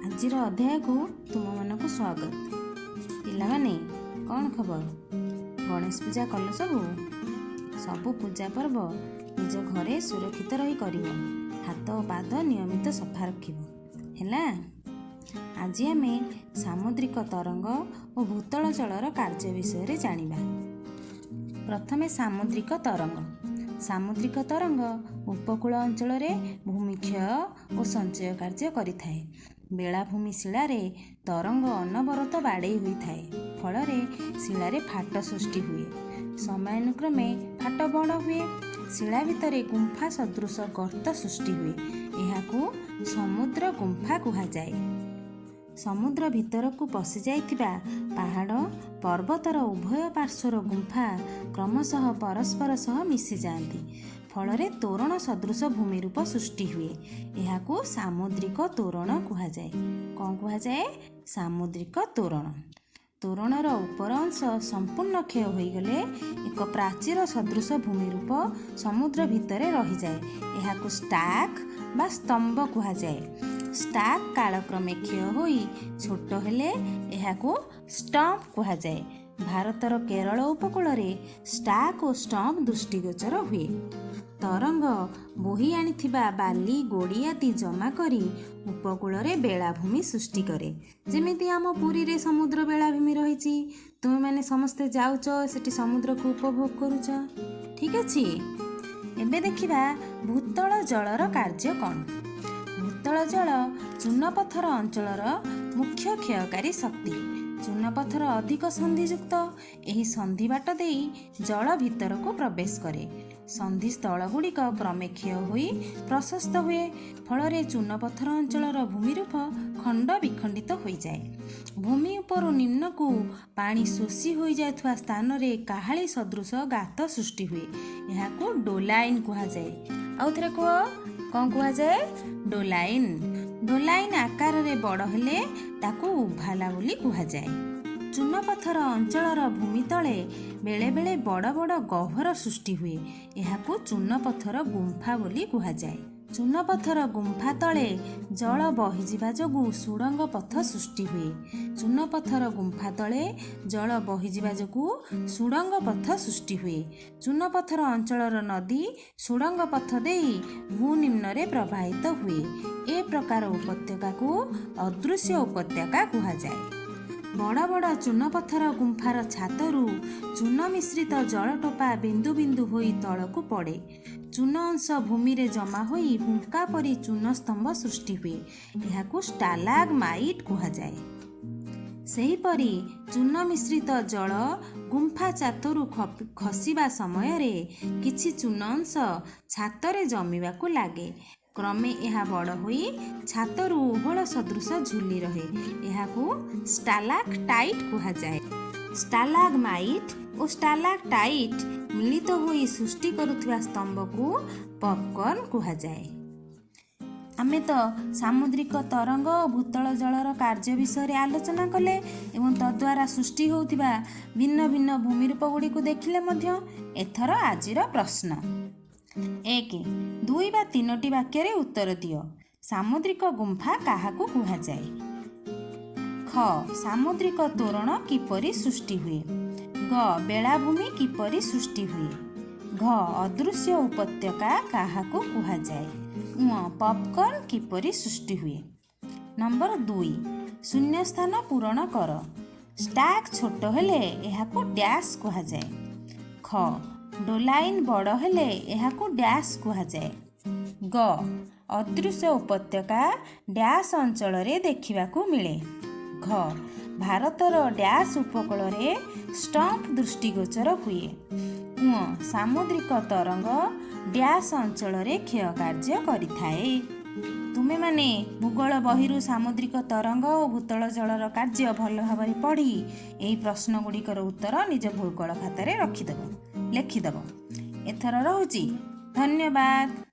ଆଜିର ଅଧ୍ୟାୟକୁ ତୁମମାନଙ୍କୁ ସ୍ୱାଗତ। ପିଲାମାନେ, କ'ଣ ଖବର? ଗଣେଶ ପୂଜା କଲ ସବୁ? ସବୁ ପୂଜା ପର୍ବ ନିଜ ଘରେ ସୁରକ୍ଷିତ ରହି କରିବ। ହାତ ଓ ପାଦ ନିୟମିତ ସଫା ରଖିବ, ହେଲା? ଆଜି ଆମେ ସାମୁଦ୍ରିକ ତରଙ୍ଗ ଓ ଭୂତଳ ଜଳର କାର୍ଯ୍ୟ ବିଷୟରେ ଜାଣିବା। ପ୍ରଥମେ ସାମୁଦ୍ରିକ ତରଙ୍ଗ। ସାମୁଦ୍ରିକ ତରଙ୍ଗ ଉପକୂଳ ଅଞ୍ଚଳରେ ଭୂମିକ୍ଷୟ ଓ ସଞ୍ଚୟ କାର୍ଯ୍ୟ କରିଥାଏ। ବେଳାଭୂମି ଶିଳାରେ ତରଙ୍ଗ ଅନବରତ ବାଡ଼େଇ ହୋଇଥାଏ। ଫଳରେ ଶିଳାରେ ଫାଟ ସୃଷ୍ଟି ହୁଏ। ସମୟାନୁକ୍ରମେ ଫାଟ ବଡ଼ ହୁଏ। ଶିଳା ଭିତରେ ଗୁମ୍ଫା ସଦୃଶ ଗର୍ତ୍ତ ସୃଷ୍ଟି ହୁଏ। ଏହାକୁ ସମୁଦ୍ର ଗୁମ୍ଫା କୁହାଯାଏ। ସମୁଦ୍ର ଭିତରକୁ ପଶିଯାଇଥିବା ପାହାଡ଼ ପର୍ବତର ଉଭୟ ପାର୍ଶ୍ୱର ଗୁମ୍ଫା କ୍ରମଶଃ ପରସ୍ପର ସହ ମିଶିଯାଆନ୍ତି। ଫଳରେ ତୋରଣ ସଦୃଶ ଭୂମିରୂପ ସୃଷ୍ଟି ହୁଏ। ଏହାକୁ ସାମୁଦ୍ରିକ ତୋରଣ କୁହାଯାଏ। କ'ଣ କୁହାଯାଏ? ସାମୁଦ୍ରିକ ତୋରଣ। ତୋରଣର ଉପର ଅଂଶ ସମ୍ପୂର୍ଣ୍ଣ କ୍ଷୟ ହୋଇଗଲେ ଏକ ପ୍ରାଚୀର ସଦୃଶ ଭୂମିରୂପ ସମୁଦ୍ର ଭିତରେ ରହିଯାଏ। ଏହାକୁ ଷ୍ଟାକ୍ ବା ସ୍ତମ୍ଭ କୁହାଯାଏ। ଷ୍ଟାକ୍ କାଳକ୍ରମେ କ୍ଷୟ ହୋଇ ଛୋଟ ହେଲେ ଏହାକୁ ଷ୍ଟମ୍ପ କୁହାଯାଏ। ଭାରତର କେରଳ ଉପକୂଳରେ ଷ୍ଟାକ୍ ଓ ଷ୍ଟମ୍ପ ଦୃଷ୍ଟିଗୋଚର ହୁଏ। ତରଙ୍ଗ ବୋହି ଆଣିଥିବା ବାଲି, ଗୋଡ଼ି ଆଦି ଜମା କରି ଉପକୂଳରେ ବେଳାଭୂମି ସୃଷ୍ଟି କରେ। ଯେମିତି ଆମ ପୁରୀରେ ସମୁଦ୍ର ବେଳାଭୂମି ରହିଛି। ତୁମେମାନେ ସମସ୍ତେ ଯାଉଛ, ସେଠି ସମୁଦ୍ରକୁ ଉପଭୋଗ କରୁଛ। ଠିକ୍ ଅଛି, ଏବେ ଦେଖିବା ଭୂତଳ ଜଳର କାର୍ଯ୍ୟ କ'ଣ। ଭୂତଳ ଜଳ ଚୂନପଥର ଅଞ୍ଚଳର ମୁଖ୍ୟ କ୍ଷୟକାରୀ ଶକ୍ତି। ଚୂନପଥର ଅଧିକ ସନ୍ଧିଯୁକ୍ତ। ଏହି ସନ୍ଧି ବାଟ ଦେଇ ଜଳ ଭିତରକୁ ପ୍ରବେଶ କରେ। ସନ୍ଧି ସ୍ଥଳଗୁଡ଼ିକ କ୍ରମେ କ୍ଷୟ ହୋଇ ପ୍ରଶସ୍ତ ହୁଏ। ଫଳରେ ଚୂନପଥର ଅଞ୍ଚଳର ଭୂମିରୂପ ଖଣ୍ଡ ବିଖଣ୍ଡିତ ହୋଇଯାଏ। ଭୂମି ଉପରୁ ନିମ୍ନକୁ ପାଣି ଶୋଷି ହୋଇଯାଉଥିବା ସ୍ଥାନରେ କାହାଳି ସଦୃଶ ଗାତ ସୃଷ୍ଟି ହୁଏ। ଏହାକୁ ଡୋଲାଇନ୍ କୁହାଯାଏ। ଆଉ ଥରେ କୁହ, କ'ଣ କୁହାଯାଏ? ଡୋଲାଇନ୍। ଡୋଲାଇନ୍ ଆକାରରେ ବଡ଼ ହେଲେ ତାକୁ ଉଭାଲା ବୋଲି କୁହାଯାଏ। ଚୂନପଥର ଅଞ୍ଚଳର ଭୂମି ତଳେ ବେଳେବେଳେ ବଡ଼ ବଡ଼ ଗହ୍ୱର ସୃଷ୍ଟି ହୁଏ। ଏହାକୁ ଚୂନପଥର ଗୁମ୍ଫା ବୋଲି କୁହାଯାଏ। ଚୂନପଥର ଗୁମ୍ଫା ତଳେ ଜଳ ବହିଯିବା ଯୋଗୁଁ ସୁଡ଼ଙ୍ଗ ପଥ ସୃଷ୍ଟି ହୁଏ। ଚୂନପଥର ଗୁମ୍ଫା ତଳେ ଜଳ ବହିଯିବା ଯୋଗୁଁ ସୁଡ଼ଙ୍ଗ ପଥ ସୃଷ୍ଟି ହୁଏ। ଚୂନପଥର ଅଞ୍ଚଳର ନଦୀ ସୁଡ଼ଙ୍ଗ ପଥ ଦେଇ ଭୂନିମ୍ନରେ ପ୍ରବାହିତ ହୁଏ। ଏ ପ୍ରକାର ଉପତ୍ୟକାକୁ ଅଦୃଶ୍ୟ ଉପତ୍ୟକା କୁହାଯାଏ। ବଡ଼ ବଡ଼ ଚୂନପଥର ଗୁମ୍ଫାର ଛାତରୁ ଚୂନ ମିଶ୍ରିତ ଜଳଟୋପା ବିନ୍ଦୁ ବିନ୍ଦୁ ହୋଇ ତଳକୁ ପଡ଼େ। ଚୂନ ଅଂଶ ଭୂମିରେ ଜମା ହୋଇ ହୁଙ୍କା ପରି ଚୂନ ସ୍ତମ୍ଭ ସୃଷ୍ଟି ହୁଏ। ଏହାକୁ ଷ୍ଟାଲାଗମାଇଟ୍ କୁହାଯାଏ। ସେହିପରି ଚୂନ ମିଶ୍ରିତ ଜଳ ଗୁମ୍ଫା ଛାତରୁ ଖସିବା ସମୟରେ କିଛି ଚୂନ ଅଂଶ ଛାତରେ ଜମିବାକୁ ଲାଗେ। କ୍ରମେ ଏହା ବଡ଼ ହୋଇ ଛାତରୁ ଓହଳ ସଦୃଶ ଝୁଲି ରହେ। ଏହାକୁ ଷ୍ଟାଲାକ୍ଟାଇଟ୍ କୁହାଯାଏ। ଷ୍ଟାଲାଗମାଇଟ୍ ଓ ଷ୍ଟାଲାକ୍ଟାଇଟ୍ ମିଳିତ ହୋଇ ସୃଷ୍ଟି କରୁଥିବା ସ୍ତମ୍ଭକୁ ପପକର୍ଣ୍ଣ କୁହାଯାଏ। ଆମେ ତ ସାମୁଦ୍ରିକ ତରଙ୍ଗ ଓ ଭୂତଳ ଜଳର କାର୍ଯ୍ୟ ବିଷୟରେ ଆଲୋଚନା କଲେ ଏବଂ ତଦ୍ୱାରା ସୃଷ୍ଟି ହେଉଥିବା ଭିନ୍ନ ଭିନ୍ନ ଭୂମିରୂପ ଗୁଡ଼ିକୁ ଦେଖିଲେ ମଧ୍ୟ। ଏଥର ଆଜିର ପ୍ରଶ୍ନ। 1, ଦୁଇ ବା ତିନୋଟି ବାକ୍ୟରେ ଉତ୍ତର ଦିଅ। ସାମୁଦ୍ରିକ ଗୁମ୍ଫା କାହାକୁ କୁହାଯାଏ? ଖ, ସାମୁଦ୍ରିକ ତୋରଣ କିପରି ସୃଷ୍ଟି ହୁଏ? ଗ, ବେଳାଭୂମି କିପରି ସୃଷ୍ଟି ହୁଏ? ଘ, ଅଦୃଶ୍ୟ ଉପତ୍ୟକା କାହାକୁ କୁହାଯାଏ? ଙ, ପପକର୍ଣ୍ଣ କିପରି ସୃଷ୍ଟି ହୁଏ? ନମ୍ବର 2, ଶୂନ୍ୟସ୍ଥାନ ପୂରଣ କର। ଷ୍ଟାକ୍ ଛୋଟ ହେଲେ ଏହାକୁ ଡ୍ୟାସ୍ କୁହାଯାଏ। ଖ, ଡୋଲାଇନ୍ ବଡ଼ ହେଲେ ଏହାକୁ ଡ୍ୟାସ୍ କୁହାଯାଏ। ଗ, ଅଦୃଶ୍ୟ ଉପତ୍ୟକା ଡ୍ୟାସ୍ ଅଞ୍ଚଳରେ ଦେଖିବାକୁ ମିଳେ। ଘ, ଭାରତର ଡ୍ୟାସ୍ ଉପକୂଳରେ ଷ୍ଟମ୍ପ ଦୃଷ୍ଟିଗୋଚର ହୁଏ। ଙ, ସାମୁଦ୍ରିକ ତରଙ୍ଗ ଡ୍ୟାସ୍ ଅଞ୍ଚଳରେ କ୍ଷୟ କାର୍ଯ୍ୟ କରିଥାଏ। ତୁମେମାନେ ଭୂଗୋଳ ବହିରୁ ସାମୁଦ୍ରିକ ତରଙ୍ଗ ଓ ଭୂତଳ ଜଳର କାର୍ଯ୍ୟ ଭଲ ଭାବରେ ପଢ଼ି ଏହି ପ୍ରଶ୍ନ ଗୁଡ଼ିକର ଉତ୍ତର ନିଜ ଭୂଗୋଳ ଖାତାରେ ରଖିଦେବ, ଲେଖିଦେବ। ଏଥର ରହୁଛି। ଧନ୍ୟବାଦ।